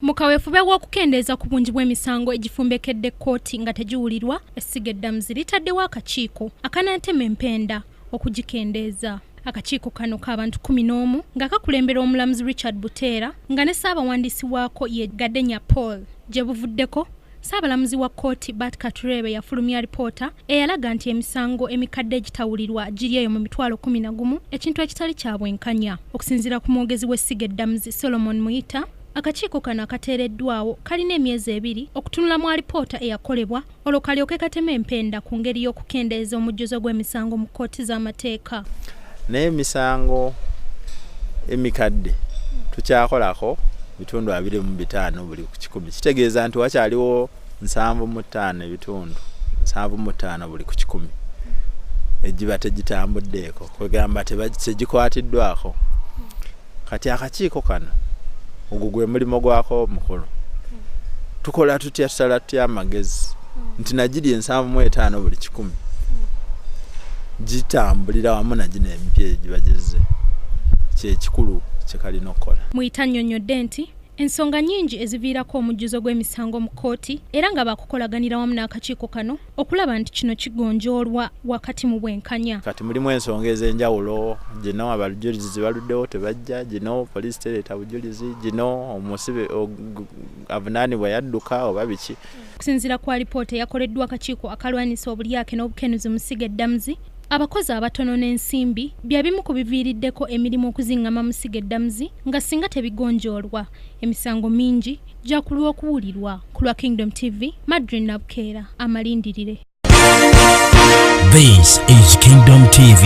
Mu kaweefube w'okukendeeza ku bungi bw'emisango egifumbekedde kkooti nga tegiwulirwa, essiga eddamuzi litaddewo akakiiko akanaatema empenda okugikendeeza. Akakiiko kano k'abantu 11 nga kakulembera omulamuzi Richard Buteera nga ne ssaabawandiisi waako ye Gadenya Paul. Gye buvuddeko, Ssaabalamuzi wa kkooti Bart Katureebe yafulumya alipoota eyalaga nti emisango emikadde egitawulirwa giri eyo mu 11,000 ekintu ekitali kya bwenkanya. Okusinziira ku mwogezi w'essiga eddamuzi Solomon Muyita, akakiiko kano akateereddwawo kalina emyezi ebiri okutunula mu alipoota eyakolebwa olwo kalyoke kateme empenda ku ngeri y'okukendeeza omujjuzo gw'emisango mu kkooti z'amateeka. Naye emisango emikadde tukyakolako 25% buli ku kikumi, kitegeeza nti wakyaliwo 75 ebitundu 75 buli ku kikumi egiba tegitambuddeeko, kwegamba tegikwatiddwako. Kati akakiiko kano ogwo gwe mulimu gwako omukulu. Tukola tutya, tusala tutya amagezi nti nagiri 75 buli kikumi gitambulira wamu nagino emipya egibageze, kyekikulu kyekalina okukola. Muyita annyonnyodde nti ensonga nnyingi eziviirako omujjuzo gw'emisango mu kkooti era nga baakukolaganira wamu n'akakiiko kano okulaba nti kino kigonjoolwa wakati mu bwenkanya. Kati mulimu ensonga ez'enjawulo, gino abajulizi baluddewo tebajja, gino poliisi tereeta bujulizi, gino omusibe avunaanibwa yadduka oba biki. Okusinziira ku alipoota eyakoleddwa akakiiko akalwanyisa obulyake n'obukenuzi mu ssiga eddamuzi, abakozi abatono n'ensimbi bye bimu ku biviiriddeko emirimu okuzingama mu ssiga eddamuzi nga singa tebigonjoolwa emisango mingi gyakulwa okuwulirwa. Ku lwa Kingdom TV, Madrine Nabukeera amalindirire. This is Kingdom TV.